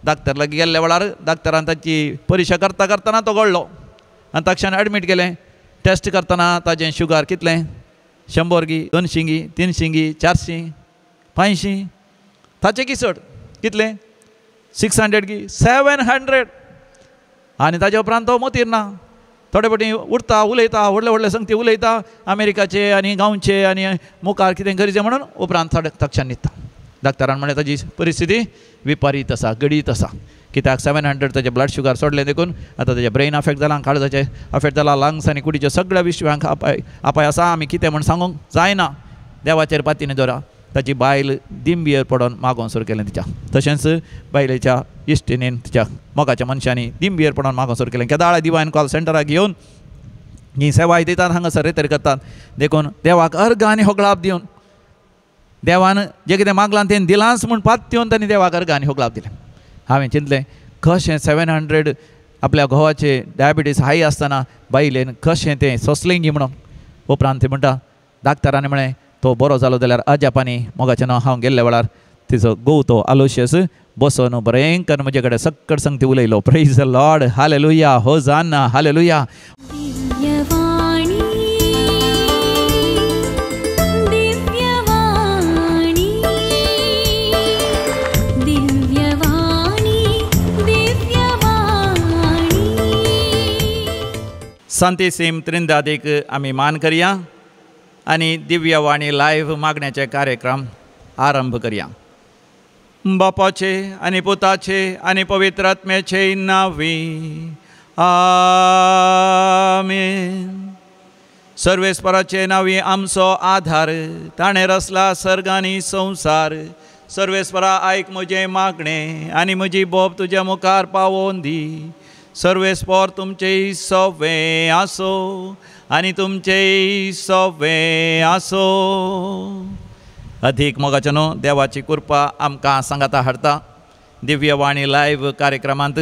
Doctor लागीं गेल्ल्या वेळार डाक्टरान ताची परिक्षा करता करतना तो गळ्ळो आनी ताक्षान एडमीट केलें. टेस्ट करतना ताजें शुगर कितलें, 100 गी, 200 गी, 300 गी, 400, 500, ताचें की चड कितलें, 600 गी, 700. आनी ताजे उपरांत तो मोतीर ना. थोडे फावटी उठता उलयता, व्हडले व्हडले संगती उलयता अमेरिकाचे आनी गांवचे आनी मुखार कितें गरजें म्हणून उपरांत थोडे तक्षान न्हिदता. डाक्टरान म्हणलें ताजी परिस्थिती विपरीत आसा, गडीत आसा. कित्याक 700 ताजें ब्लड शुगर सोडलें देखून आतां ताजें ब्रेन अफेक्ट जालां, काळजाचें अफेक्ट जालां, लंग्स आनी कुडीच्या सगळ्या विश्वांक अपाय आसा. आमी कितें म्हूण सांगूंक जायना. देवाचेर पातीन दवरा. ताची बायल दिंबियेर पडोन मागोवंक सुरू केलें तिच्या. तशेंच बायलेच्या इश्टिणीन तिच्या मोगाच्या मनशांनी दिंबियेर पडोन मागोवंक सुरू केलें. केदाळा डिवायन कॉल सेंटराक येवन ही सेवाय दितात, हांगासर रेतर करतात. देखून देवाक अर्घ आनी होगळाप दिवन, देवान जें कितें मागलां तें दिलांच म्हूण पात्योन तांणी देवाक अर्घ आनी होगळाप दिलें. हांवें चिंतलें कशें 700 आपल्या घोवाचे डायबिटीस हाय आसतना बायलेन कशें तें सोंसलें गी म्हणून. उपरांत ती म्हणटा डाक्टरान म्हळें तो बरो जालो जाल्यार अजापांनी मोगाचें नांव हांव गेल्ल्या वेळार तिचो घोव तो आलोशियस बसोन बरें करून म्हजे कडेन सक्कड संगती उलयलो. Praise the Lord, hallelujah, hosanna, hallelujah. Santissim त्रिंदादीक आमी मान करया आनी दिव्यवाणी लायव्ह मागण्याचे कार्यक्रम आरंभ करया. बापाचे आनी पुताचे आनी पवित्र आत्म्याचे नांवी आमेन. सर्वेस्पराचे नांवी आमचो आधार, ताणें रचला सर्ग आनी संवसार. सर्वेस्परा आयक म्हजें मागणें आनी म्हजी बोब तुज्या मुखार पावोवन दी. सर्वेस्पर तुमचें सोवें आसो आनी तुमचें सोवें आसो. अधीक मोगाचें न्हू देवाची कृपा आमकां सांगाता हाडटा. दिव्यवाणी लायव्ह कार्यक्रमांत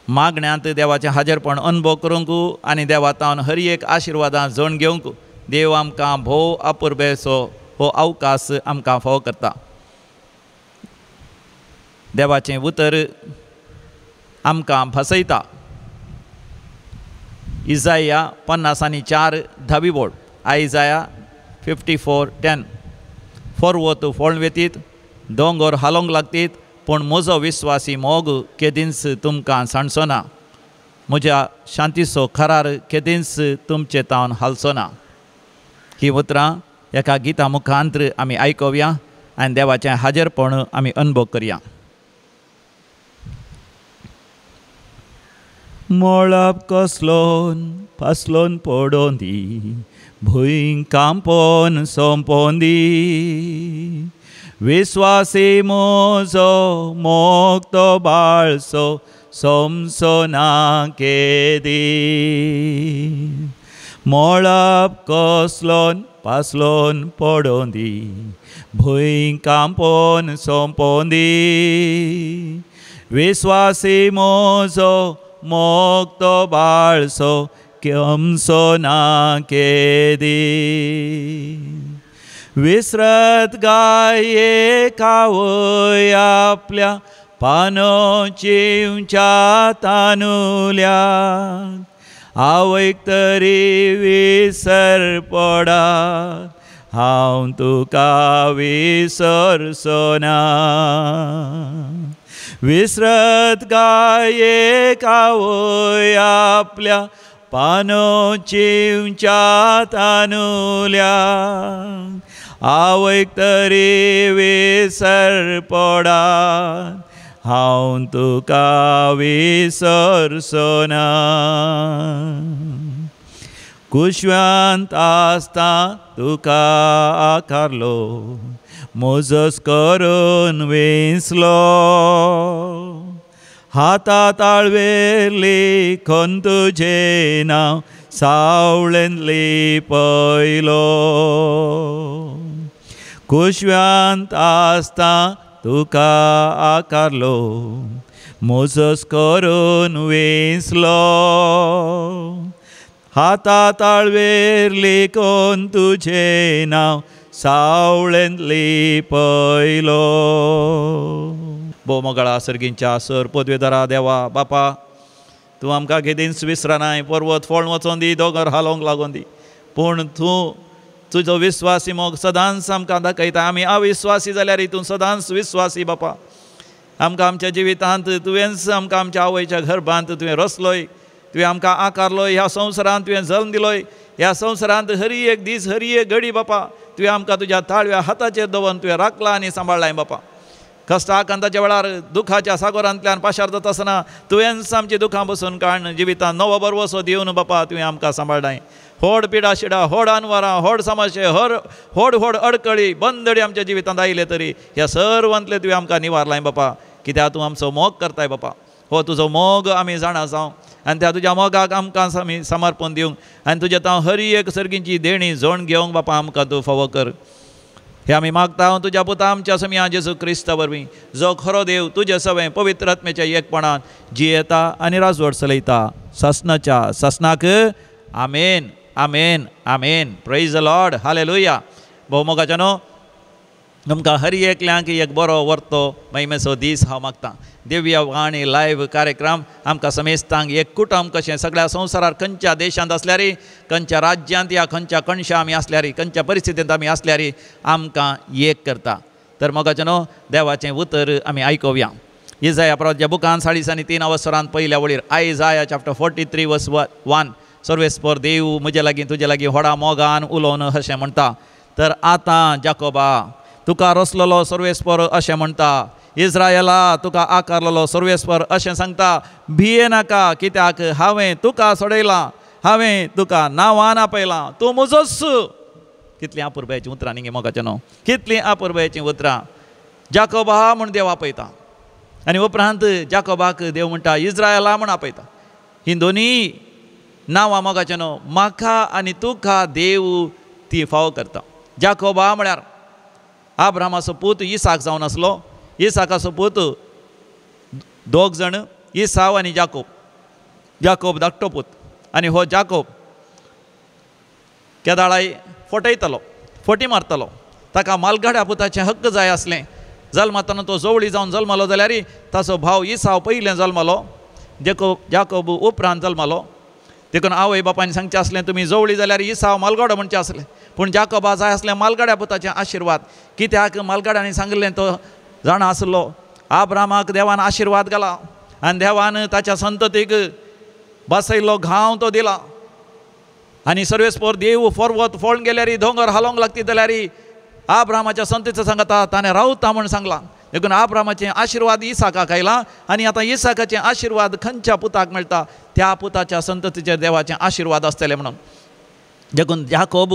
मागण्यांत देवाचें हाजेरपण अनुभव करूंक आनी देवा तावन हर एक आशिर्वादां जण घेवंक देव आमकां भोव अपुरबेचो हो अवकाश आमकां फावो करता. देवाचें उतर आमकां भासयता. इजाया 54 धावी बोर्ड, आयजाया 54:10. फोरवत फोळ वेतीत, दोंगर हालोवंक लागतीत, पूण म्हजो विस्वासी मोग केदींच तुमकां सांडचो ना, म्हज्या शांतीचो करार केदींच तुमचे तावन हालचो ना. ही उतरां एका गिता मुखांतर आमी आयकोवया आनी देवाचें हाजेरपण आमी अनुभव करया. मोळप कसलोन फासलोन पडोन दी, भूंय कांपोन सोंपोन दी, विस्वासी म्हजो मोग तो बाळसो सोमसो ना केदी. मोळप कसलोन पासलोन पडोन दी, भूंय कांपोन सोंपोन दी, विस्वासी म्हजो मोग तो बाळसो केमसो ना केदी. विसरत गाये कावय आपल्या पानो चिंवच्या तानुल्या, आवयक तरी विसर पडात हांव तुका विसरचो ना. विसरत गाये कावय आपल्या पानो चिंवच्या तानुल्या, आवयक तरी विसर पडात हांव तुका विसरचो ना. कुशव्यांत आसता तुका आकारलो, मोजस करून वेंचलो, हाता ताळवेर लिखून तुजें नांव सावळेन लिपयलो. कुशव्यांत आसता तुका आकारलो, मोजस करून वेंचलो, हाता ताळवेर लिखून तुजें नांव सावळेन लिपयलो. भोव मोगाळा सर्गींच्या सर पदवेदारा देवा बापा, तूं आमकां केदींच विसरनाय. पर्वत फोळून वचोन दी, दोंगर हालोवंक लागोन दी, पूण तूं तुजो विस्वासी मोग सदांच आमकां दाखयता. आमी अविस्वासी जाल्यार तूं सदांच विस्वासी बापा. आमकां आमच्या जिवितांत तुवेंच आमकां आमच्या आवयच्या गर्भांत तुवें रचलोय, तुवें आमकां आकारलोय, ह्या संवसारांत तुवें जल्म दिलोय. ह्या संवसारांत हरी एक दीस हरी एक घडी बापा तुवें आमकां तुज्या ताळव्या हाताचेर दवरून तुवें राखला आनी सांबाळ्ळाय बापा. कश्टा आकांताच्या वेळार दुखाच्या सागोरांतल्यान पाशार जाता आसतना तुवेंच आमची दुखां बसून काडून जिवितांत नवो बरवसो दिवन बापा तुवें आमकां सांबाळ्ळाय. होड पिडा शिडा, होड अनवरां, होड समस्ये, होड होड अडकळी बंदडी आमच्या जिवितांत आयले तरी ह्या सर्वांतले तुवें आमकां निवारलाय बापा. कित्याक तूं आमचो मोग करताय बापा. हो तुजो मोग आमी जाणा जावं आनी त्या तुज्या मोगाक आमकां आमी समर्पण दिवंक आनी तुज्या तांव हरी एक सर्गींची देणी जोण घेवंक बापा आमकां तूं फावो कर. हे आमी मागता तुज्या पुता आमच्या समिया जेजू क्रिस्ता वरवीं, जो खरो देव तुजे सवें पवित्र आत्म्याच्या एकपणान जियेता आनी राजवट चलयता सासनाच्या सासनाक. आमेन, आमेन, आमेन. Praise the Lord, hallelujah. भोव मोगाच्या न्हू तुमकां हर एकल्यांक एक बरो वर्तो महिमेचो दीस हांव मागतां. दिव्य वाणी लायव्ह कार्यक्रम आमकां समेस्तांक एक कुटुंब कशें सगळ्या संवसारार खंयच्या देशांत आसल्यार, खंयच्या राज्यांत या खंयच्या कणशा आमी आसल्यार, खंयच्या परिस्थितींत आमी आसल्यार आमकां एक करता. तर मोगाचें न्हू देवाचें उतर आमी आयकुया. इजाया प्रवाच्या बुकान 43 अवसरांत पयल्या वळीर, आयजाया चॅप्टर 43 वर्स 1, सर्वेस्पर देव म्हजे लागीं तुजे लागीं व्हडा मोगान उलोवन अशें म्हणटा, तर आतां जाकोबा तुका रचलोलो सर्वेस्पर अशें म्हणटा, इस्रायला तुका आकारलोलो सर्वेस्पर अशें सांगता, भिये नाका कित्याक हांवें तुका सोडयलां, हांवें तुका नांवान आपयलां, तूं म्हजोच. कितलीं अपुरबायेचीं उतरां न्ही गे मोगाचें न्हू, कितलीं अपुरबायेचीं उतरां. जाकोबा म्हूण देव आपयता आनी उपरांत जाकोबाक देव म्हणटा इस्रायला म्हूण आपयता. हीं दोनूय नांवां मोगाचें न्हू म्हाका आनी तुका देव ती फावो करता. जाकोबा म्हळ्यार आब्रामाचो पूत इसाक जावन आसलो. इसाकाचो पूत दोग जाण, इसाव आनी जाकोब. जाकोब धाकटो पूत आनी हो जाकोब केदाळाय फटयतालो, फटी मारतालो. ताका मालगाड्या पुताचें हक्क जाय आसलें. जल्मातना तो जोवळी जावन जल्मालो जाल्यार ताचो भाव इसाव पयलें जल्मालो, जाकोब उपरांत जल्मालो. देखून आवय बापायन सांगचें आसलें तुमी जोवळी जाल्यार इसाव मालगाडो म्हणचें आसलें. पूण जाकोबा जाय आसलें मालगाड्या पुताचें आशिर्वाद. कित्याक मालगाड्यांनी सांगिल्लें तो जाणा आसलो आब्रामाक देवान आशिर्वाद घाला आनी देवान ताच्या संततीक बसयल्लो घांव तो दिला. आनी सर्वेस्पर देव पर्वत फोळून गेल्यार, दोंगर हालोवंक लागती जाल्यार आब्रामाच्या संततीचो सांगता ताणें रावता म्हूण सांगलां. देखून आब्रामाचे आशिर्वाद इसाकाक आयला आनी आतां इसाकाचे आशिर्वाद खंयच्या पुताक मेळटा, त्या पुताच्या संततीचेर देवाचे आशिर्वाद आसतले म्हणून. देखून जाकोब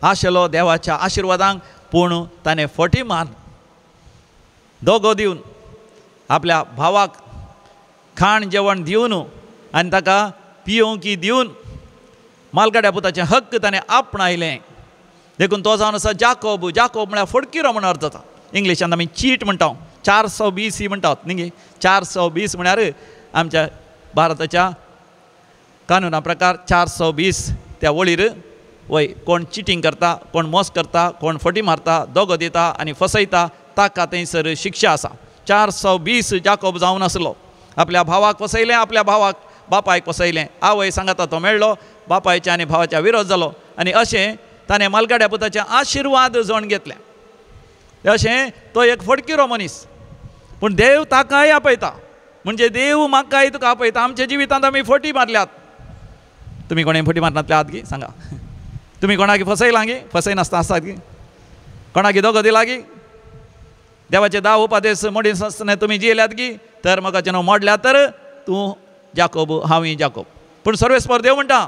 आशिल्लो देवाच्या आशिर्वादांक, पूण ताणें फटी मार दोगो दिवन आपल्या भावाक खाण जेवण दिवन आनी ताका पियोवंकी दिवन मालगाड्या पुताचें हक्क ताणें आपणायलें. देखून तो जावन आसा जाकोब. जाकोब म्हळ्यार फडकिरो म्हूण अर्थ जाता. इंग्लिशांत आमी चीट म्हणटा, 420 ही म्हणटात न्ही गे. 420 म्हळ्यार आमच्या भारताच्या कानुना प्रकार 420 त्या वळीर वय कोण चिटींग करता, कोण मोस करता, कोण फटी मारता, दोगो दिता आनी फसयता ताका थंयसर शिक्षा आसा. 420 जाकोब जावन आसलो. आपल्या भावाक फसयलें, आपल्या भावाक बापायक फसयलें. आवय सांगता तो मेळ्ळो, बापायच्या आनी भावाच्या विरोध जालो आनी अशें ताणें मालगाड्या पुताचे आशिर्वाद जोण घेतले. अशें तो एक फडकिरो मनीस, पूण देव ताकाय आपयता. म्हणजे देव म्हाकाय तुका आपयता. आमच्या जिवितांत आमी फटी मारल्यात. तुमी कोणें फटी मारनातले आहात गी सांगा? तुमी कोणाक फसयलां गी? फसयनासतना आसतात गी? कोणाक दोगो दिला गी? देवाचे 10 उपदेश मोडिनासतना तुमी जियेल्यात गी? तर म्हाका न्हू मोडल्या तर तूं जाकोब, हांवूय जाकोब. पूण सर्वेस्पर देव म्हणटा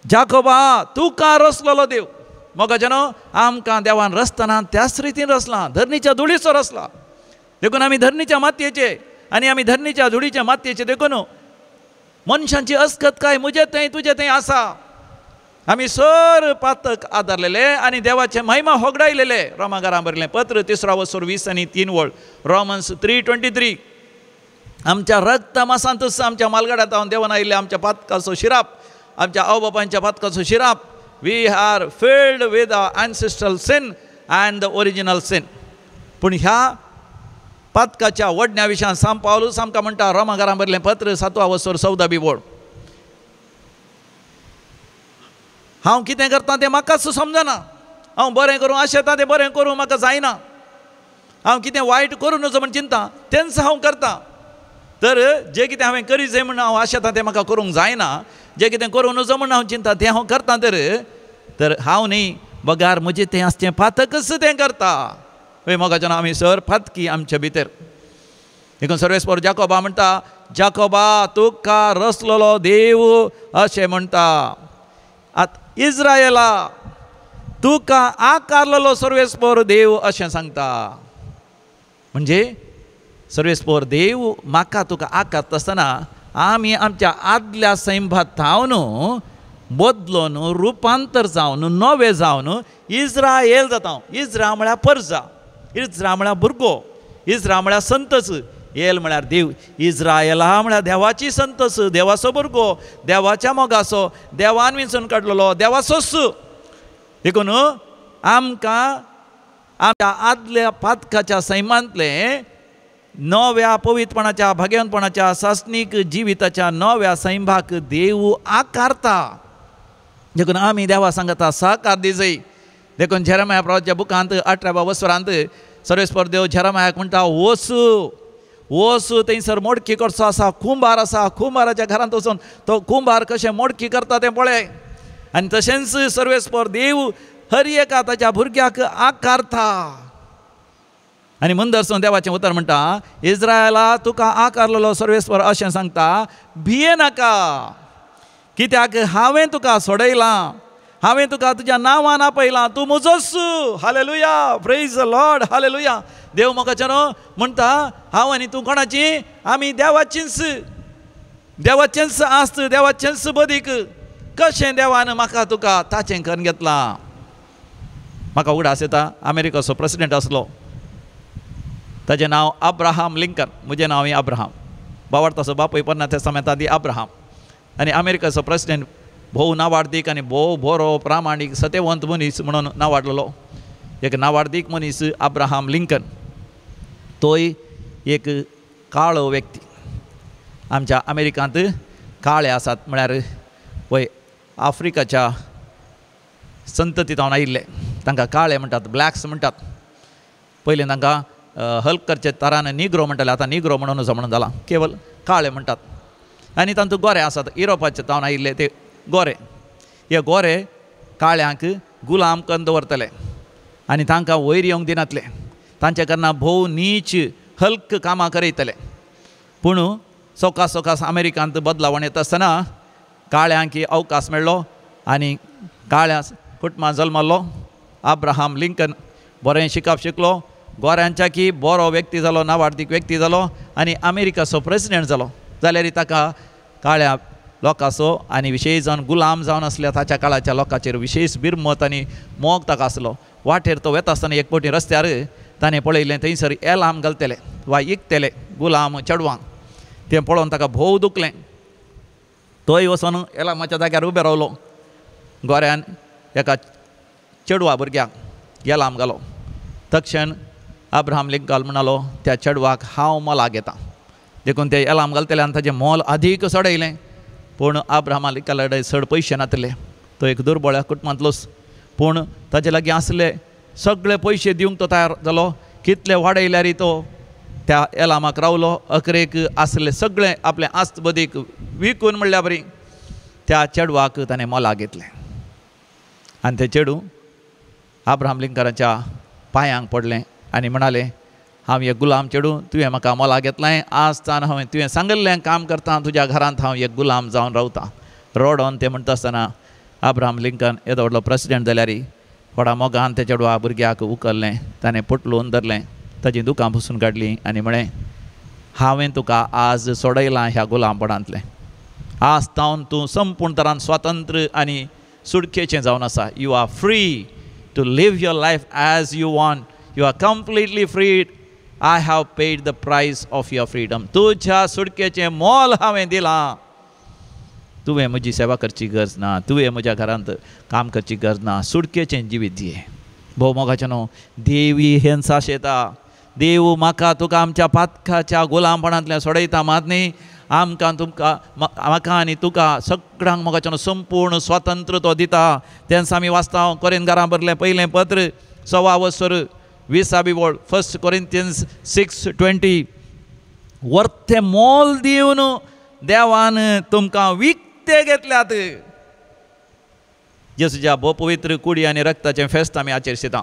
जाकोबा तुका रचलोलो देव. मोगाचें न्हू आमकां देवान रचतना त्याच रितीन रचला, धरणीच्या धुळीचो रचला. देखून आमी धरणीच्या मातयेचे आनी आमी धरणीच्या धुळीच्या मातयेचे. देखून मनशांची अस्कत काय म्हजे थंय तुजे थंय आसा. आमी सर पातक आदारलेले आनी देवाचे महिमा होगडायलेले. रोमागारां बरयलें पत्र 3 वसर 20 आनी 3 वळ, रोमन्स 3:23. आमच्या रक्त मासांतच आमच्या मालगाड्यांत हांव देवान आयिल्ले आमच्या पातकाचो शिराप, आमच्या आवय बापायच्या पातकाचो शिराप. We are filled with the ancestral sin and the original sin. पूण ह्या पातकाच्या वडण्या विशयान सांत पावलूस आमकां म्हणटा रोमागारां बरलें पत्र 7 वसर 14 वळ, हांव कितें करता तें म्हाकाच समजना, हांव बरें करूं आशेता तें बरें करूं म्हाका जायना, हांव कितें वायट करूं नजो म्हण चिंता तेंच हांव करता। तर जें कितें हांवें करी जाय म्हण हांव आशेता तें म्हाका करूंक जायना, जें कितें करूं नजो म्हण हांव चिंता तें हांव करता। तर तर हांव न्ही बगार म्हजें तें आसचें पातकच तें करता। हय मोगाच्यान आमी सर पातकी आमचे भितर। देखून सर्वेस्पर जाकोबा म्हणटा, जाकोबा तुका रसलेलो देव अशें म्हणटा। आतां इज्रायला तुका आकारलेलो सर्वेस्पर देव अशें सांगता। म्हणजे सर्वेस्पर देव म्हाका तुका आकारता आसतना आमी आमच्या आदल्या सैंभात थावन बदलोन रुपांतर जावन नवे जावन इज्रायल जाता। इज्रा म्हळ्यार परजा, इज्रा म्हळ्यार भुरगो, इज्रा म्हळ्यार संतस, येल म्हळ्यार देव। इज्रायला म्हळ्यार देवाची संतस, देवाचो भुरगो, देवाच्या मोगाचो, देवान विंचून काडलेलो, देवाचोच। देखून आमकां आमच्या आदल्या पातकाच्या सैमांतलें नव्या पवित्रपणाच्या भाग्यवंतपणाच्या सासणीक जिविताच्या नव्या सैमाक देव आकारता। देखून आमी देवा सांगता सहकार दिजय। देखून जेरेमाया प्रवाच्या बुकांत 18व्या वसरांत सर्वेस्पर देव जेरेमायाक म्हणटा, वसू वसू थंयसर मोडकी करचो आसा, कुंभार आसा, कुंभाराच्या घरांत वचून तो कुंभार कशें मोडकी करता तें पळय। आनी तशेंच सर्वेस्पर देव हर एका ताच्या भुरग्याक आकारता। आनी मुंदरसून देवाचें उतर म्हणटा, इज्रायला तुका आकारलेलो सर्वेस्पर अशें सांगता, भिये नाका, कित्याक हांवें तुका सोडयलां, हांवें तुका तुज्या नांवान आपयलां, तूं म्हजोच। Hallelujah, praise the Lord, hallelujah. देव मोगाचें न्हू म्हणटा, हांव आनी तूं कोणाची? आमी देवाचींच, देवाचेंच आस्त, देवाचेंच बदीक। कशें देवान म्हाका तुका ताचें करून घेतलां? म्हाका उगडास येता, अमेरिकाचो प्रेसिडेंट आसलो, ताजें नांव अब्राहम लिंकन। म्हजें नांव अब्राहम, बावडताचो बापूय पन्ना त्या समेता दी अब्राहम। आनी अमेरिकाचो प्रेसिडेंट भोव नावाडदीक आनी भोव बरो प्रामाणीक सत्यवंत मनीस म्हणून नावाडलेलो एक नावाडदीक मनीस अब्राहम लिंकन। तोय एक काळो व्यक्ती। आमच्या अमेरिकांत काळे आसात म्हळ्यार वय आफ्रिकाच्या संतती जावन आयिल्ले, तांकां काळे म्हणटात, ब्लॅक्स म्हणटात। पयलीं तांकां हल्क करचे तरान निग्रो म्हणटाले, आतां निग्रो म्हणून म्हणून जालां, केवल काळे म्हणटात। आनी तातूंत गोरे आसात, युरोपाचे जावन आयिल्ले ते गोरे। हे गोरे काळ्यांक गुलाम करून दवरतले आनी तांकां वयर येवंक दिनातले, तांचे कारणान भोव नीच हल्क कामां करयतले। पूण सवकास सवकास अमेरिकांत बदलावण येता आसतना काळ्यांक अवकाश मेळ्ळो आनी काळ्या कुटुंबांत जल्मल्लो अब्राहम लिंकन बरें शिकप शिकलो, गोऱ्यांच्या की बरो व्यक्ती जालो, नावाडदीक व्यक्ती जालो आनी अमेरिकाचो प्रेसिडेंट जालो। जाल्यार ताका काळ्या लोकांचो आनी विशेश जावन गुलाम जावन आसल्या ताच्या काळाच्या लोकांचेर विशेश बिरमत आनी मोग ताका आसलो। वाटेर तो वेता आसतना एक फावटी रस्त्यार ताणें पळयलें थंयसर एलाम घालतले वा इकतले गुलाम चेडवांक। तें पळोवन ताका भोव दुखलें। तोय वचोन एलामाच्या जाग्यार उबे रावलो। गोऱ्यान एका चेडवा भुरग्याक एलाम घालो। तक्षण अब्राहम लिंकन म्हणालो, त्या चेडवाक हांव मोलाक घेता। देखून ते एलाम घालतले आनी ताजें मोल अदीक चडयलें। पूण अब्राहम लिंकना कडेन चड पयशे नासले, तो एक दुर्बळ कुटुंबांतलोच। पूण ताजे लागीं आसले सगळे पयशे दिवंक तो तयार जालो। कितले वाडयल्यार तो त्या एलामाक रावलो। अकरेक आसले सगळे आपलें आस्त बदीक विकून म्हणल्या बरी त्या चेडवाक ताणें मोलाक घेतलें। आनी तें चेडूं अब्राहम लिंकनाच्या पांयांक पडलें आनी म्हणालें, हांव एक गुलाम चेडूं, तुवें म्हाका मोलाक घेतलें, आज तान हांवें तुवें सांगिल्लें काम करता, तुज्या घरांत हांव एक गुलाम जावन रावतां। रडोन तें म्हणटा आसतना अब्राहम लिंकन येदो व्हडलो प्रेसिडेंट जाल्यार व्हडा मोगान त्या चेडवा भुरग्याक उखल्लें, ताणें पोटलून धरलें, ताजीं दुकां पुसून काडलीं आनी म्हळें, हांवें तुका आज सोडयलां ह्या गुलामपणांतलें, आज तावन तूं संपूर्ण तरान स्वतंत्र आनी सुटकेचें जावन आसा। You are free to live your life as you want, you are completely free, I have paid the price of your freedom. तुज्या सुटकेचें मोल हांवें दिलां, तुवें म्हजी सेवा करची गरज ना, तुवें म्हज्या घरांत काम करची गरज ना, सुटकेचें जिवीत दिये। भोव मोगाचें न्हू, देवी हेंच आशेता, देव म्हाका तुका आमच्या पातकाच्या गुलामपणांतल्यान सोडयता मात न्ही, आमकां तुमकां म्हाका आनी तुका सगळ्यांक मोगाच्यान संपूर्ण स्वातंत्र्य तो दिता. तेन्ना आमी वाचता कोरिंथकारां बरलें पयलें पत्र 6 वसर 20 वळ, 1 Corinthians 6:20. वर्थे मोल दिवन देवान तुमकां विकते घेतल्यात. जेजूच्या भोव पवित्र कुडी आनी रक्ताचें फेस्त आमी आचरिता.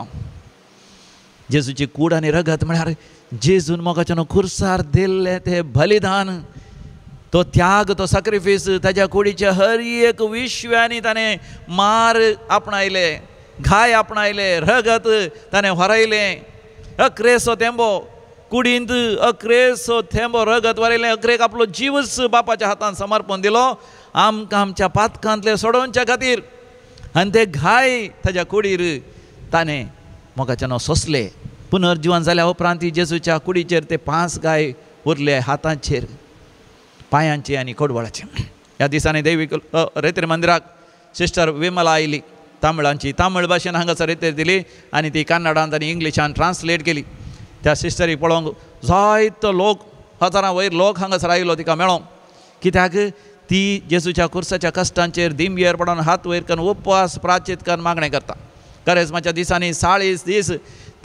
जेजूची कूड आनी रगत म्हळ्यार जेजून मोगाच्यान खुर्सार दिल्लें तें बलिदान, तो त्याग, तो सॅक्रिफीस. ताज्या कुडीच्या हर एक विश्व्यांनी ताणें मार आपणायले, घाय आपणायले, रगत ताणें व्हरयलें. अक्रेसो थेंबो कुडींत, अक्रेसो थेंबो रगत वरयलें. अक्रेक आपलो जीवच बापाच्या हातान समर्पण दिलो आमकां आमच्या पातकांतले सोडोवच्या खातीर. आनी ते घाय ताज्या कुडीर ताणें मोगाच्यान सोंसले. पुनर्जिवन जाल्या उपरांत जेजूच्या कुडीचेर ते 5 घाय उरले, हातांचेर, पांयांचे आनी कोडवळाचे. ह्या दिसांनी दैवीक रेतेर मंदिराक सिस्टर विमला आयली, तामिळांची. तामिळ भाशेन हांगासर रेतेर दिली आनी ती कन्नडांत आनी इंग्लिशान ट्रान्सलेट केली. त्या सिस्टरी पळोवंक जायतो लोक, हजारां वयर लोक हांगासर आयलो तिका मेळोंक. कित्याक ती जेजूच्या खुर्साच्या कश्टांचेर दिमयेर पडोन हात वयर करून उपवास प्राचीत करून मागणें करता. करेजमाच्या दिसांनी 40 दीस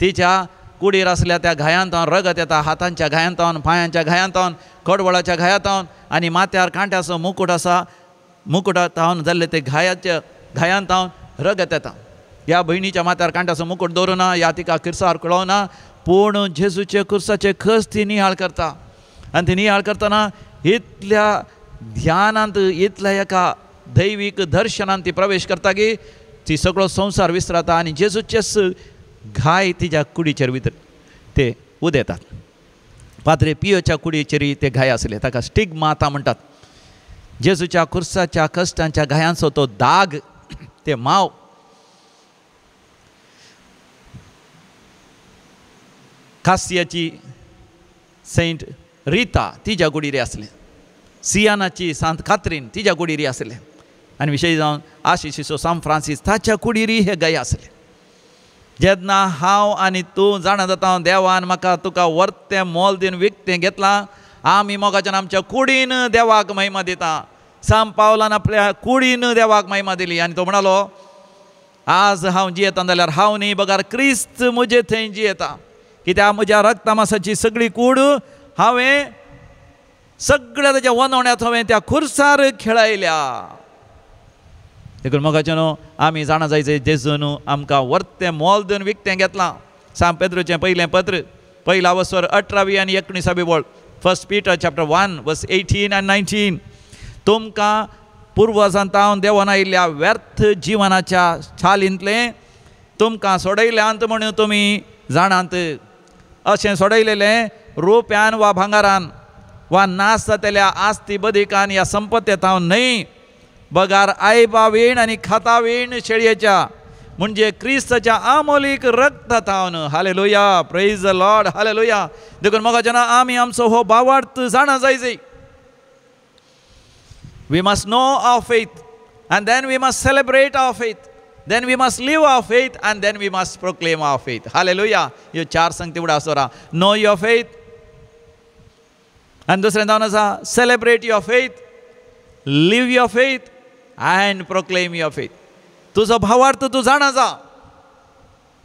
तिच्या कुडीर आसल्या त्या घायांतावन रगत येता, हातांच्या घायांतावन, पांयांच्या घायांतावन, कडवळाच्या घायांतावन आनी माथ्यार कांट्याचो मुकूट आसा, मुकुटातावन जाल्ले ते घायाच्या घायांतावन रगत येता. ह्या भयणीच्या माथ्यार कांट्याचो मुकूट दवरुना, ह्या तिका किर्सार कळोवना, पूण जेजूचे खुर्साचे खस ती निहाळ करता. आनी ती निहाळ करतना इतल्या ध्यानांत, इतल्या एका दैवीक दर्शनांत ती प्रवेश करता की ती सगळो संवसार विसरता आनी जेजूचेच घाय तिच्या कुडीचेर भितर ते उदेतात. पाद्रे पियोच्या कुडीचेरय ते घाय आसले, ताका स्टिग्माता म्हणटात. जेजूच्या खुर्साच्या कश्टांच्या घायांचो तो दाग, ते माव. कासियाची सेंट रिता तिच्या कुडीर आसले, सियानाची सांत कात्रीन तिच्या कुडीर आसले, आनी विशेश जावन आशिशिचो सांत फ्रांसीस ताच्या कुडीरय हे घाय आसले. जेन्ना हांव आनी तूं जाणा जाता देवान म्हाका तुका वर्तें मोल दिवन विकतें घेतलां, आमी मोगाच्यान आमच्या कुडीन देवाक महिमा दिता. सांत पावलान आपल्या कुडीन देवाक महिमा दिली आनी तो म्हणालो, आज हांव जियेता जाल्यार हांव न्ही बगर क्रिस्त म्हजे थंय जियेता. कित्याक म्हज्या रक्तमासाची सगळी कूड हांवें सगळ्या ताच्या वनवण्यात हांवें त्या खुर्सार खेळायल्या. देखून मोगाचे न्हू आमी जाणा जायचे जेजून आमकां वर्तें मोल दिवन विकतें घेतलां. सांत पेद्रूचें पयलें पत्र 1 वसर 18वी आनी 19वी वळ, 1 Peter chapter 1 verse 18 and 19. तुमकां पुर्वजांतावन देवान आयिल्ल्या व्यर्थ जिवनाच्या चालींतलें तुमकां सोडयल्यांत म्हणून तुमी जाणात. अशें सोडयलेलें रुप्यान वा भांगारान वा नाश जातल्या आस्ती बदिकान ह्या संपत्तेतावन न्हय, बगार आयबा वीण आनी खाता वीण शेळयेच्या म्हणजे क्रिस्ताच्या आमोलीक रक्तातावन. Hallelujah, praise the Lord, hallelujah. देखून मोगाच्या आमी आमचो हो भावार्थ जाणा जायचे. We must know our faith and then we must celebrate our faith, then we must live our faith and then we must proclaim our faith. Hallelujah. ह्यो 4 संगती उडा आसोरा. नो your faith आनी दुसरें जावन आसा celebrate your faith, live your faith and proclaim your faith. तुजो भावार्थ तूं जाणा जा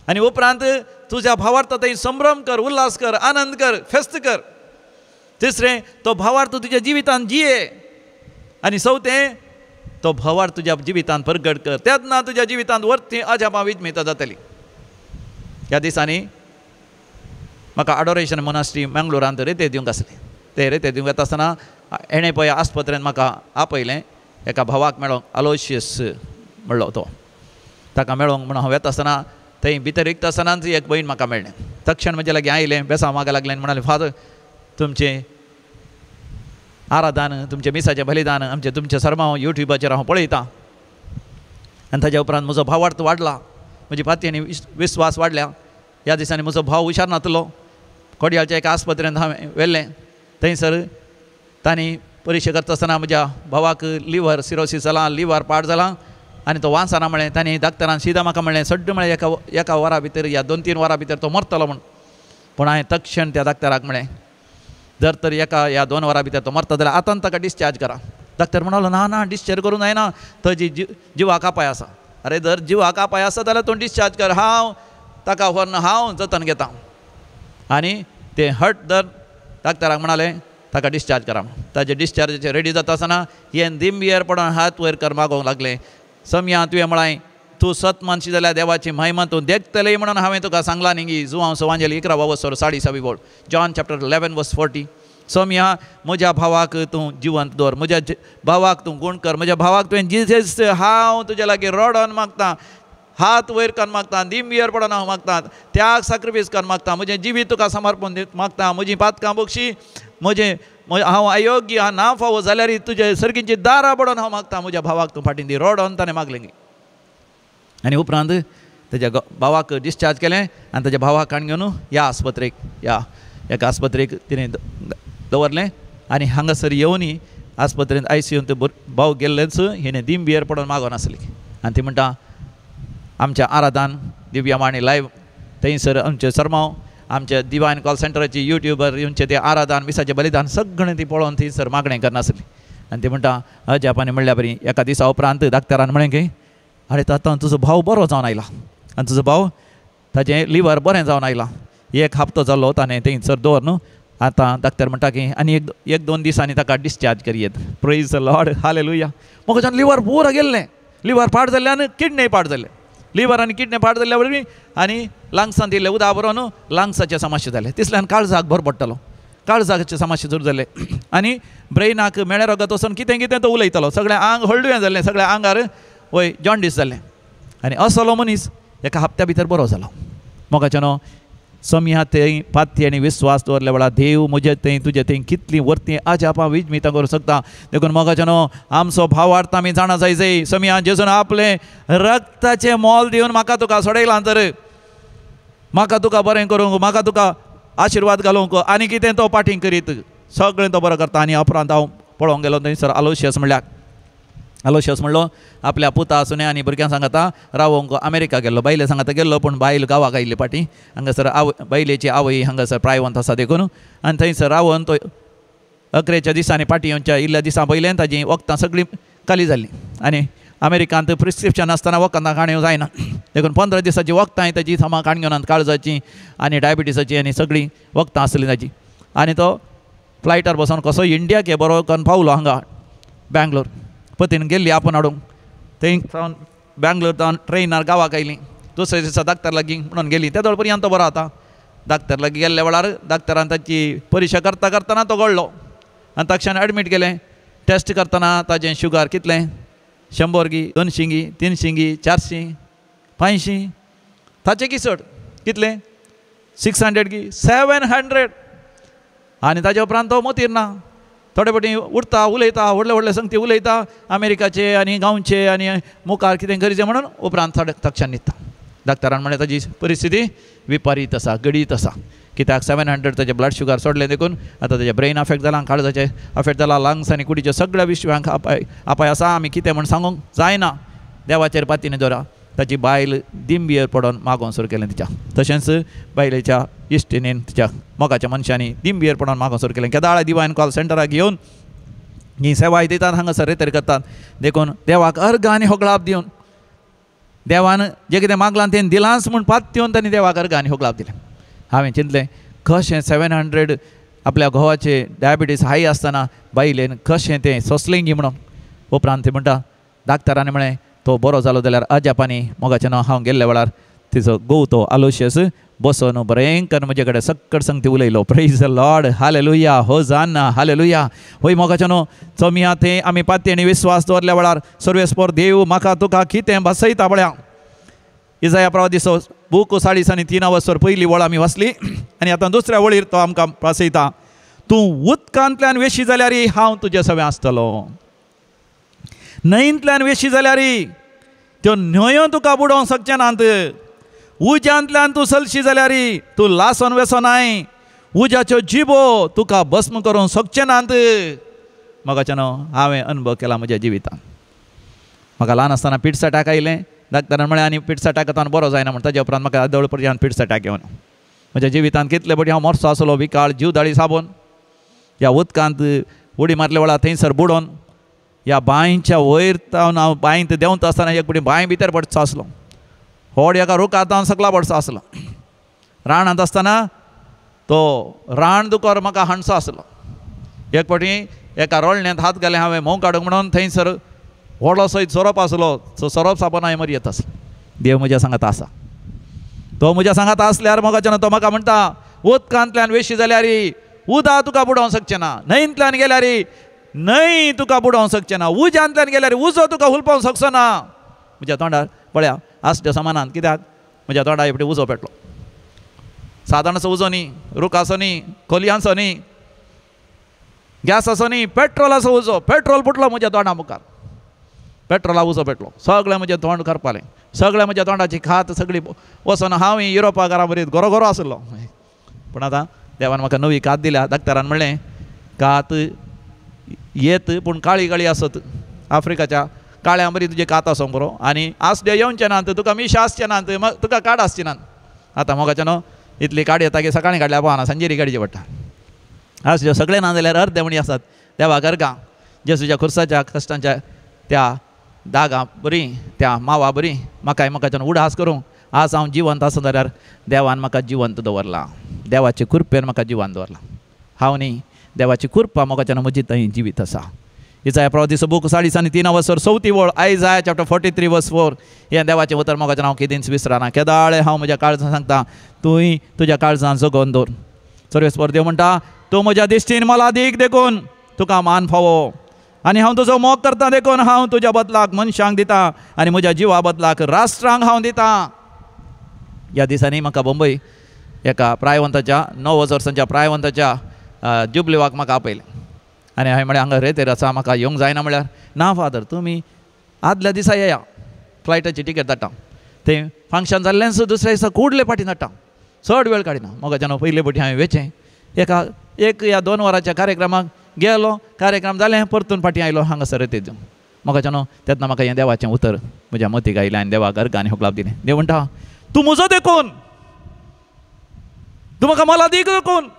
आनी उपरांत तुज्या भावार्थ थंय संभ्रम कर, उल्हास कर, आनंद कर, फेस्त कर. तिसरें, तो भावार्थ तुज्या जिवितांत जिये. आनी चवथें, तो भावार्थ तुज्या जिवितांत परगट कर, तेन्ना तुज्या जिवितांत वरती अजापां विजमिता जातली. ह्या दिसांनी म्हाका अडोरेशन मोनास्ट्री मंगळुरांत रेते दिवंक आसलें. ते रेते दिवंक येता आसतना हेणें पळय आस्पत्रेन म्हाका आपयलें, एका भावाक मेळोंक, आलोशियस म्हणलो तो, ताका मेळोंक म्हणून हांव येता आसतना थंय भितर रिगता आसतनाच एक भयण म्हाका मेळ्ळें. तक्षण म्हजे लागीं आयलें, बेसांव मागं लागलें आनी म्हणालें, फादर तुमचें आराधन, तुमचें मिसाचें बलिदान, आमचें तुमचें सर्मांव युट्यूबाचेर हांव पळयतां आनी ताज्या उपरांत म्हजो भावार्थ वाडला, म्हजी पाती आनी विस्वास वाडल्या. ह्या दिसांनी म्हजो भाव हुशार नातलो. कोडयाळच्या एका आस्पत्रेंत हांवें व्हेल्लें, थंयसर तांणी परिक्षा करता आसतना म्हज्या भावाक लिवर सिरोसीस जालां, लिवर पाड जालां आनी तो वांचना म्हळें. तांणी डाक्टरान सिदा म्हाका म्हणलें, सड्ड म्हळें एका वरा भितर या 2-3 वरां भितर तो मरतलो म्हूण. पूण हांवें तक्षण त्या डाक्टराक म्हळें, जर तर एका ह्या 2 वरां भितर तो मरता जाल्यार आतां ताका डिस्चार्ज करा. डाक्टर म्हणलो ना ना डिस्चार्ज करूं जायना, ताजी जिवाक अपाय आसा. अरे जर जिवाक अपाय आसा जाल्यार तूं डिस्चार्ज कर, हांव ताका व्हरून हांव जतन घेता. आनी तें हट दर डाक्टराक म्हणालें ताका डिस्चार्ज करा. ताजे डिस्चार्जाचे रेडी जाता आसतना हें दिंबियेर पडोन हात वयर कर मागोवंक लागलें, सम्या तुवें म्हळें तूं सत मानशी जाल्यार देवाची महिमा तूं देखतलें म्हणून हांवें तुका सांगलां न्ही गी. जुवांव सवांजेली 11 वसर 6.5 वळ, जॉन चॅप्टर 11 वर्स 40. सोम्या म्हज्या भावाक तूं जिवंत दवर, म्हज्या भावाक तूं गूण कर, म्हज्या भावाक तुवें जिजेस हांव तुज्या लागीं रडोन मागता, हात वयर करून मागता, दिंबियेर पडोन हांव मागता, त्याग साक्रिफीस करून मागता, म्हजें जिवीत तुका समर्पण मागता, म्हजी पातकां बक्षी, म्हजें हांव अयोग्य हांव ना फावो जाल्यार तुजे सर्गींची दारां पडोन हांव मागता, म्हज्या भावाक तूं फाटीं दी. रडोन ताणें मागलें. आनी उपरांत ताज्या भावाक डिस्चार्ज केलें आनी ताज्या भावाक हाडून घेवन ह्या आस्पत्रेक, ह्या एका आस्पत्रेक तिणें दवरलें. आनी हांगासर येवनय आस्पत्रेंत आयसीयूंत भाव गेल्लेच हिणें दिंबियेर पडोन मागोन आसली. आनी ती म्हणटा आमच्या आराधान दिव्यमाणी लायव्ह थंयसर आमचें सरमांव आमच्या डिवायन कॉल सेंटराची युट्यूबर येवचें तें आराधान मिसाचें बलिदान सगळें ती पळोवन थंयसर मागणें करनासली. आनी ती म्हणटा अजापानी म्हणल्या बरी एका दिसा उपरांत डाक्टरान म्हळें की अरे आतां तुजो भाव बरो जावन आयला आनी तुजो भाव ताजें लिवर बरें जावन आयलां, एक हप्तो जालो ताणें थंयसर दवर न्हू. आतां डाक्टर म्हणटा की आनी एक 2 दिसांनी ताका डिस्चार्ज करयेत. Praise the Lord, hallelujah. म्हाका लिवर पुरो गेल्लें, लिवर पाड जाल्ल्यान किडनी पाड जाल्लें, लिवर आनी किडनी पाड जाल्ल्या वरवीं आनी लंग्सांत इल्लें उदक बरोवन लंग्साचे समस्या जाले, तिसल्यान काळजाक भर पडटलो, काळजाचे समस्या सुरू जाले आनी ब्रेनाक मेळे रगत वचून कितें कितें तो उलयतालो, सगळें आंग हळडुवें जाल्लें, सगळ्या आंगार वय जॉन्डीस जालें. आनी असलो मनीस एका हप्त्या भितर बरो जालो. मोगाच्यानो सम्या थंय पाथी आनी विस्वास दवरल्या वेळार देव म्हजे थंय तुजे थंय कितलीं वर्तीं अजापां विजमितां करूंक शकता. देखून मोगाच्यानो आमचो भावार्थ आमी जाणा जाय जाय. सम्या जेजून आपलें रक्ताचें मोल दिवन म्हाका तुका सोडयलां तर म्हाका तुका बरें करूंक, म्हाका तुका आशिर्वाद घालूंक आनी कितें तो पाटींग करीत सगळें तो बरो करता. आनी उपरांत हांव पळोवंक गेलो थंयसर आलोशियस म्हणल्यार आलोशियस म्हणलो आपल्या पुता सुन्या आनी भुरग्यां सांगता रावोंक अमेरिका गेल्लो, बायले सांगता गेल्लो पूण बायल गांवाक आयिल्ली फाटीं, हांगासर आवय बायलेची आवय हांगासर प्रायवंत आसा देखून आनी थंयसर रावन तो अकरेच्या दिसांनी फाटीं येवच्या इल्ल्या दिसां पयलें ताजी वखदां सगळीं खाली जाल्लीं आनी अमेरिकांत प्रिस्क्रिप्शन आसतना वखदां काडूंक जायना देखून 15 दिसांची वखदां ताजी समा काडून घेवन काळजाची आनी डायबिटीसाची आनी सगळीं वखदां आसलीं ताजी. आनी तो फ्लायटार बसोन कसो इंडियाक हे बरो करून पावलो हांगा बेंगलोर, पतीन गेल्ली आपूण हाडूंक थंय सावन बेंगलोर सावन ट्रेनार गांवाक आयली. दुसऱ्या दिसा डाक्टर लागीं म्हणून गेली, त्या दोळ पर्यंत तो बरो आतां. डाक्टर लागीं गेल्ल्या वेळार डाक्टरान ताची परिक्षा करता करतना तो गळ्ळो आनी ताक्षण एडमीट केलें. टेस्ट करतना ताजें शुगर कितलें 100 गी 200 गी 300 गी 400 500 ताचें की चड कितलें 600 गी 700. आनी ताजे उपरांत तो मोतीर ना, थोडे फावटी उठता उलयता व्हडले व्हडले संगती उलयता अमेरिकाचे आनी गांवचे आनी मुखार कितें गरजें म्हणून उपरांत तक्षण न्हिदता. डाक्टरान म्हणलें ताजी परिस्थिती विपरीत आसा, गडीत आसा, कित्याक 700 ताजें ब्लड शुगर सोडलें देखून आतां ताजें ब्रेन अफेक्ट जालां, काळजाचें अफेक्ट जालां, लंग्स आनी कुडीच्या सगळ्या विश्वांक अपाय आसा, आमी कितें म्हूण सांगूंक जायना, देवाचेर पातीन दवरा. ताची बायल दिंबियेर पडोन मागोवंक सुरू केलें तिच्या, तशेंच बायलेच्या इश्टिणीन तिच्या मोगाच्या मनशांनी दिंबियेर पडोन मागोवंक सुरू केलें. केदाळा डिवायन कॉल सेंटराक येवन ही सेवाय दितात, हांगासर रेतर करतात. देखून देवाक अर्घ आनी होगळाप दिवन देवान जें कितें मागलां तें दिलांच म्हूण पात दिवन तांणी देवाक अर्घ आनी होगळाप दिलें. हांवें चिंतलें कशें 700 आपल्या घोवाचे डायबिटीस हाय आसतना बायलेन कशें तें सोंसलें गी म्हणून. उपरांत ती म्हणटा डाक्टरान म्हळें तो बरो जालो जाल्यार अजापानी मोगाचें नांव हांव गेल्ल्या वेळार तिचो घोव तो आलोशियस बसोन बरें करून म्हजे कडेन सक्कड संगती उलयलो. Praise the Lord, hallelujah, hosanna, hallelujah. होय मोगाचें न्हू चोमिया थंय आमी पाती आनी विस्वास दवरल्या वेळार सर्वेस्पोर देव म्हाका तुका कितें भासयता पळया. इजाया प्रवादिसो बूक 40:3 वसर पयली वळ आमी वाचली आनी आतां दुसऱ्या वळीर तो आमकां भासयता, तूं उदकांतल्यान वेशी जाल्यार हांव तुजे सवें आसतलो, न्हंयंतल्यान वेशी जाल्यार त्यो न्हंयो तुका बुडोवंक शकचे नात, उज्यांतल्यान तूं चलशी जाल्यार तूं लासोन वेसोनाय, उज्याच्यो जिबो तुका भस्म करूंक शकचे नात. मोगाचें न्हू हांवें अनुभव केला म्हज्या जिवितान. म्हाका ल्हान आसतना पिट्स अटॅक आयलें, डाक्टरान म्हळें आनी पिट्स अटॅक आतां बरो जायना म्हण, ताज्या उपरांत म्हाका आदोळ पर्यंत पिट्स अटॅक येवन म्हज्या जिवितांत कितले पटी हांव मरचो आसलो विकाळ जीवदाळी साबून ह्या उदकांत उडी मारले वेळार थंयसर बुडोवन ह्या बांयच्या वयर तावन हांव बांयंत देंवता आसतना एक पटी बांय भितर पडचो आसलो. होड एका रुखार हांव सकला पडचो आसलो. रानांत आसतना तो रान दुकर म्हाका हांडचो आसलो. एक फावटी एका रोळण्यांत हात घाले हांवें म्होंव काडूंक म्हणून थंयसर व्हडलो एक सोरोप आसलो. सो सोरोप साबून हांवें मरी येत आसलो. देव म्हज्या सांगात आसा. तो म्हज्या सांगात आसल्यार मोगाच्यान तो म्हाका म्हणटा उदकांतल्यान वेशी जाल्यार उदक तुका बुडोवंक शकचें ना, न्हंयंतल्यान गेल्यार न्हंय तुका बुडोवंक शकचें ना, उज्यांतल्यान गेल्यार उजो तुका हुलपोवंक शकचो ना. म्हज्या तोंडार पळया आसच्या समानान कित्याक म्हज्या तोंडार एकटे उजो पेटलो. सादारणसो उजो न्ही, रुखाचो न्ही, खोलयांचो न्ही, गॅसाचो न्ही, पेट्रोलाचो उजो. पेट्रोल फुटलो म्हज्या तोंडा मुखार. पेट्रोला उजो पेटलो. सगळें म्हजें तोंड करपालें, सगळें म्हज्या तोंडाची खात सगळी वचून हांव युरोपा घरा बरी गोरो गोरो आसलो. पूण आतां देवान म्हाका नवी कात दिल्या. डॉक्टरान म्हणलें कात येत पूण काळी काळी आसत, आफ्रिकाच्या काळ्या बरी तुजी कात आसूंक बरो आनी आसडे येवचे नात, तुका मिश आसचे नात, तुका काड आसची नात. आतां मोगाचें न्हू इतली काड येता की सकाळीं काडल्या पावना, सांजेरी काडची पडटा. आसड्यो सगळें ना जाल्यार अर्दे म्हणी आसात. देवा गरगां जेजूच्या खुर्साच्या कश्टांच्या त्या दागां बरी, त्या मावा बरी म्हाकाय म्हाकाच्यान उडास करूं आज हांव जिवंत आसा जाल्यार देवान म्हाका जिवंत दवरला. देवाचे कृपेन म्हाका जिवंत दवरला. हांव न्ही, देवाची कृपा म्हाकाच्यान म्हजी थंय जिवीत आसा. इजाया प्रवादीचो बूक 43 वसर 4 वळ, आयजाया चॅप्टर 43 वर्स 4. हें देवाचें उतर मोगाच्यान हांव केदींच विसरना. केदाळे हांव म्हज्या काळजान सांगता तूंय तुज्या काळजान जगोवन दवर. सर्वेस्पर देव म्हणटा तूं म्हज्या दिश्टीन मोलादीक देखून तुका मान फावो आनी हांव तुजो मोग करता देखून हांव तुज्या बदलाक मनशांक दिता आनी म्हज्या जिवा बदलाक राष्ट्रांक हांव दिता. ह्या दिसांनी म्हाका बंबय एका प्रायवंताच्या 9 वर्सांच्या प्रायवंताच्या जुबलिवाक म्हाका आपयलें आनी हांवें म्हळें हांगा रेतेर आसा म्हाका येवंक जायना. म्हळ्यार ना फादर तुमी आदल्या दिसा येया, फ्लायटाची टिकेट धाडटा. तें फंक्शन जाल्लेंच दुसऱ्या दिसा कुडले फाटीं धाडटा, चड वेळ काडिना. मोगाच्यान पयले फावटी हांवें वेचें एका 1 या 2 वरांच्या कार्यक्रमाक गेलो, कार्यक्रम जालें परतून फाटीं आयलो हांगासर रेतेर. मोगाच्यान तेन्ना म्हाका हें देवाचें उतर म्हज्या मतीक आयलें आनी देवाक अर्गां आनी होकलाप दिलें. देव म्हणटा तूं म्हजो देखून, तूं म्हाका मोलादीक देखून,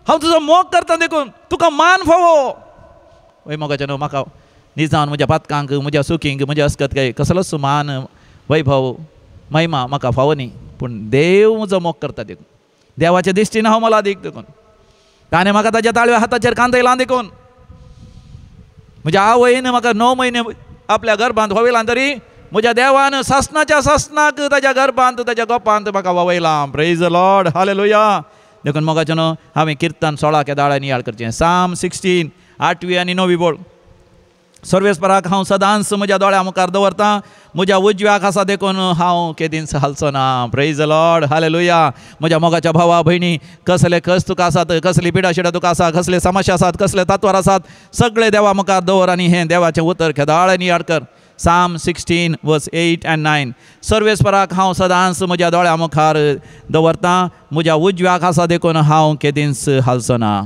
हांव तुजो मोग करता देखून तुका मान फावो. वय मोगाच्यान म्हाका निजान म्हज्या पातकांक, म्हज्या सुखींक, म्हज्या अस्कत काय कसलोच मान वैभव महिमा म्हाका फावो न्ही, पूण देव म्हजो मोग करता देखून, देवाच्या दिश्टीन हांव मोलादीक देखून, ताणें म्हाका ताज्या ताळव्या हाताचेर कांदयलां देखून, म्हज्या आवयन म्हाका 9 म्हयने आपल्या गर्भांत व्हवयलां तरी म्हज्या देवान सासणाच्या सासणाक ताज्या गर्भांत ताज्या गोपांत म्हाका व्हवयलां. Praise the Lord, hallelujah. देखून मोगाचें न्हू हांवें किर्तन 16 केदाळ नियाळ करचें. साम 16 8वी आनी 9वी बोळ. सर्वेस्पराक हांव सदांच म्हज्या दोळ्या मुखार दवरता, म्हज्या उजव्याक आसा देखून हांव केदींच हालचो ना. Praise the Lord, hallelujah. म्हज्या मोगाच्या भावा भयणी, कसले कस तुका आसात, कसली पिडा शिडा तुका आसा, कसले समस्या आसात, कसले तत्वार आसात, सगळे देवा मुखार दवर आनी हें देवाचें उतर केदाळ नियाळ कर. साम 16 वर्स 8 आनी 9. सर्वेस्पराक हांव सदांच म्हज्या दोळ्या मुखार दवरता, म्हज्या उजव्याक आसा देखून हांव केदींच हालचो ना.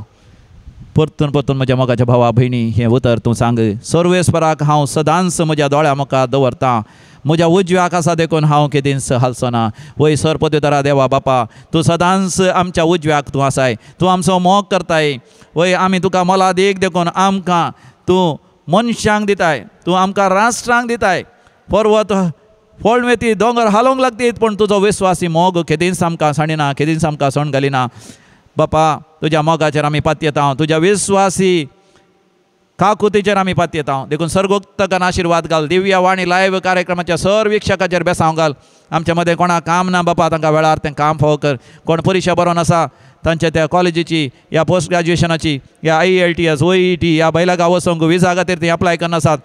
परतून परतून म्हज्या मोगाच्या भावा भयणी हें उतर तूं सांग. सर्वेस्पराक हांव सदांच म्हज्या दोळ्या मुखार दवरता, म्हज्या उजव्याक आसा देखून हांव केदींच हालचो ना. वय सर पदव्युत्तरा देवा बापा, तूं सदांच आमच्या उजव्याक तूं आसाय, तूं आमचो मोग करताय. वय आमी तुका मोलादीक देखून आमकां तूं मनशांक दिताय, तूं आमकां राष्ट्रांक दिताय. पर्वत फोळमेती दोंगर हालोवंक लागतीत, पूण तुजो विस्वासी मोग केदींच आमकां सांडिना, केदींच आमकां सोण घालिना. बापा तुज्या मोगाचेर आमी पातयेता, तुज्या विस्वासी काकुतीचेर आमी पातयेता. देखून सर्गोक्तकान आशिर्वाद घाल. दिव्य वाणी लायव्ह कार्यक्रमाच्या सर वीक्षकाचेर बेसांव घाल. आमच्या मदें कोणाक काम ना बापा, तांकां वेळार तें काम फावो कर. कोण परिक्षा बरोवन आसा तांच्या त्या कॉलेजीची या पोस्ट ग्रॅज्युएशनाची या IELTS OET या बैला गांव वचोंक विजा खातीर ती अप्लाय करना आसात,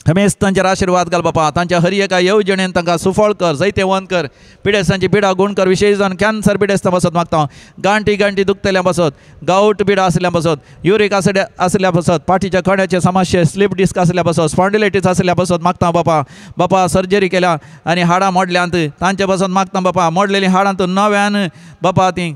हमेश तांचेर आशिर्वाद घाल बापा. तांच्या हर एका येवजणेन तांकां सुफळ कर, जैतेवंत कर, पिडेस्तांची पिडा गुण कर. विशेश जावन कॅन्सर पिडेस्तां पासत मागता, गांठी गांठी दुखतल्या पासत, गावट पिडा आशिल्ल्या पासत, युरीक एसिड आशिल्ल्या पासत, पाठीच्या कण्याचे समस्ये, स्लीप डिस्क आशिल्ल्या पासत, स्पॉन्डिलायटीस आशिल्ल्या पासत मागता बापा. बापा सर्जरी केल्या आनी हाडां मोडल्यांत तांचे पासत मागता बापा. मोडलेलीं हाडां तूं नव्यान बापा ती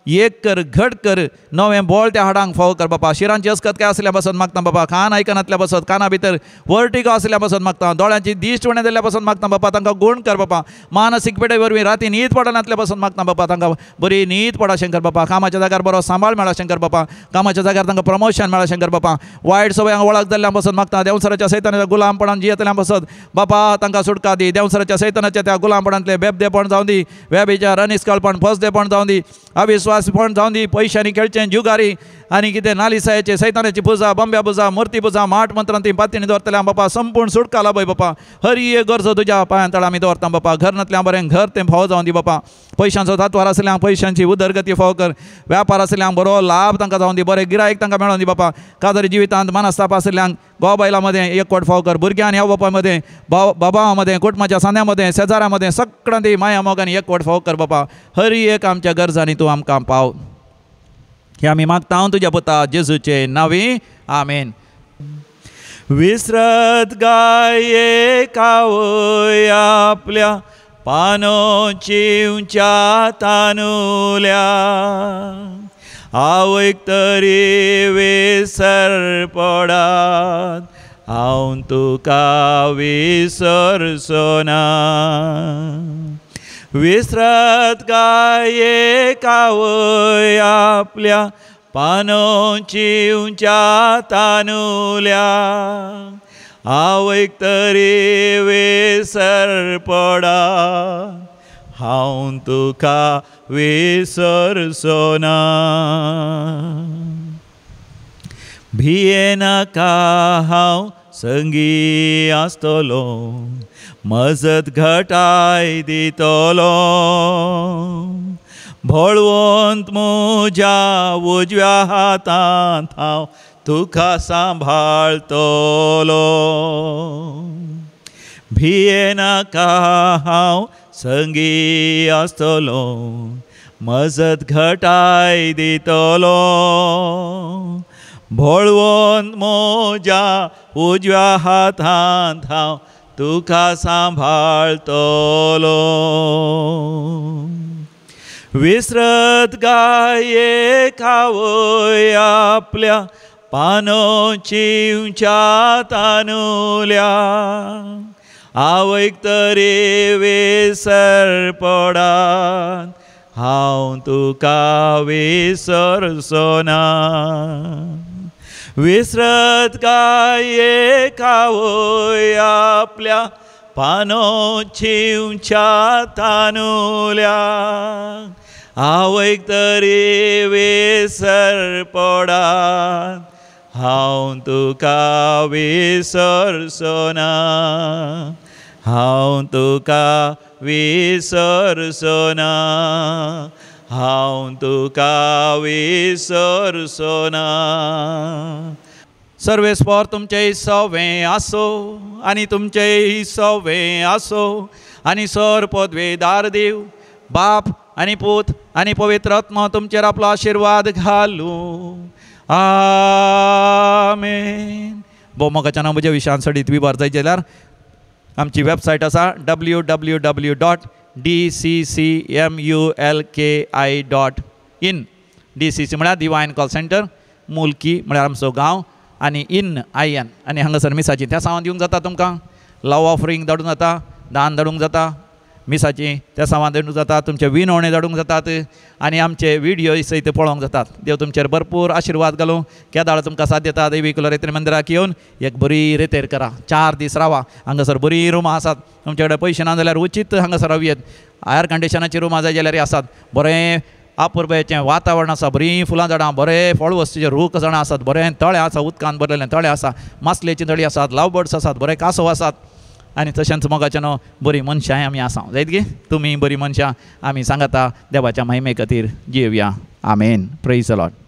एक कर, घट कर, नवें बोळ त्या हाडांक फावो कर बापा। शिरांची अस्कत काय आसल्या पासत मागता बापा, कान आयकनातल्या पासत, काना भितर वर्टिगो आसल्या पासत मागता, दोळ्यांची दिश्ट उणें जाल्ल्या पासत मागता बापा, तांकां गूण कर बापा। मानसीक पेडे वरवीं राती न्हीद पडनातल्या पासत मागता बापा, तांकां बरी न्हीद पडा शंकर बापा। कामाच्या जाग्यार बरो सांबाळ मेळा शंकर बापा, कामाच्या जाग्यार तांकां प्रमोशन मेळा शंकर बापा। वायट सवयांक वळख जाल्ल्या पासत मागता, देंवसराच्या सैतानाच्या गुलामपणान जियेतल्या पासत बापा तांकां सुटका दी। देंवसराच्या सैतानाच्या त्या गुलामपणांतले बेबदेपण जावं दी, व्यभिचार अनिस्कळपण फसदेपण जावं दी, अविश्वासपण जावं दी, पयशांनी खेळचें जुगारी आनी कितें नालिसायेचें सैतानाची पुजा, बंब्या पुजा, मुर्ती पुजा, माठ मंत्रांती पातीणी दवरतल्या बापा संपूर्ण सुटका लाभय बापा। हरी एक गरजो तुज्या पांयां तळा आमी दवरता बापा। घर नातल्या बरें घर तें फावो जावं दी बापा। पयशांचो तातवार आसल्या पयशांची उदरगती फावो कर, व्यापार आसल्यांक बरो लाभ तांकां जावं दी, बरें गिरायक तांकां मेळोन दी बापा। काजारी जिवितांत मनस्ताप आसल्यांक घोव बायलां मदें एकवट फावो कर, भुरग्यां आनी आवय बापाय मदें, बाबा मदें, कुटुंबाच्या सांद्या मदें, शेजाऱ्यां मदें सगळ्यां माया मोगान एकवट फावो कर बापा। हरी एक आमच्या गरजांनी तूं आमकां पाव, हे आमी मागता तुज्या पुता जेजूचे नांवी, आमेन। विसरत गाये कावय आपल्या पानो चिंवच्या तानुल्या, आवयक तरी विसर पडात हांव तुका विसरचो ना। विसरत गाये कावय आपल्या पानो चिंवच्या तानुल्या, आवयक तरी विसर पडात हांव तुका विसरचो ना। भियेनाका हांव संगी आसतलो, मजत घटाय दितलो, भळवंत म्हज्या उजव्या हातांत हांव तुका सांबाळतलो। भियेनाका हांव संगी आसतलो, मजत घटाय दितलो, भळवंत म्हज्या उजव्या हातांत हांव तुका सांबाळतलो। विसरत गाये कावय आपल्या पानो चिंवच्या तानुल्या, आवयक तरी विसर पडात हांव तुका विसरचो ना। विसरत गाये कावय आपल्या पानो चिंवच्या तानुल्या, आवयक तरी विसर पडात हांव तुका विसरचो ना, हांव तुका विसरचो ना, हांव तुका विसरचो ना। सर्वेस्पर तुमचें सवें आसो आनी तुमचें सवें आसो आनी सर पदवेदार देव बाप आनी पूत आनी पवित्र आत्मा तुमचेर आपलो आशिर्वाद घालूं, आमेन। भोवमोगाच्या नांव म्हज्या विशयान सडीत विवर जाय जाल्यार आमची वेबसायट आसा www.dccmulki.in। DCC म्हळ्यार डिवायन कॉल सेंटर, मुल्की म्हळ्यार आमचो गांव आनी इन IN आनी हांगासर मिसाची त्या सामान दिवंक जाता तुमकां, लव ऑफरींग धाडूंक जाता, दान धाडूंक जाता, मिसाची त्या सामान धाडूंक जाता, तुमचे विनवणे धाडूंक जातात आनी आमचे विडियो सयत पळोवंक जातात। देव तुमचेर भरपूर आशिर्वाद घालूं। केदाळ तुमकां साथ दिता देवी कुलरेत्री मंदिराक येवन एक बरी रेतेर करा, 4 दीस रावा। हांगासर बरीं रुमां आसात, तुमचे कडेन पयशे ना जाल्यार उचीत हांगासर रावयेत। एयर कंडिशनाची रुमां जाय जाल्यार आसात, बरें आपुरबायेचें वातावरण आसा, बरीं फुलां झाडां, बरें फळ वस्तूचे रूख झाडां आसात, बरें तळें आसा, उदकान भरलेलें तळें आसा, मासलेचीं तळीं आसात, लव बर्ड्स आसात, बरें कांसव आसात आनी तशेंच मोगाचें न्हू बरीं मनशांय आमी आसा जायत गे। तुमी बरीं मनशां आमी सांगाता देवाच्या महिमे खातीर जियेवया, आमेन। Praise the Lord.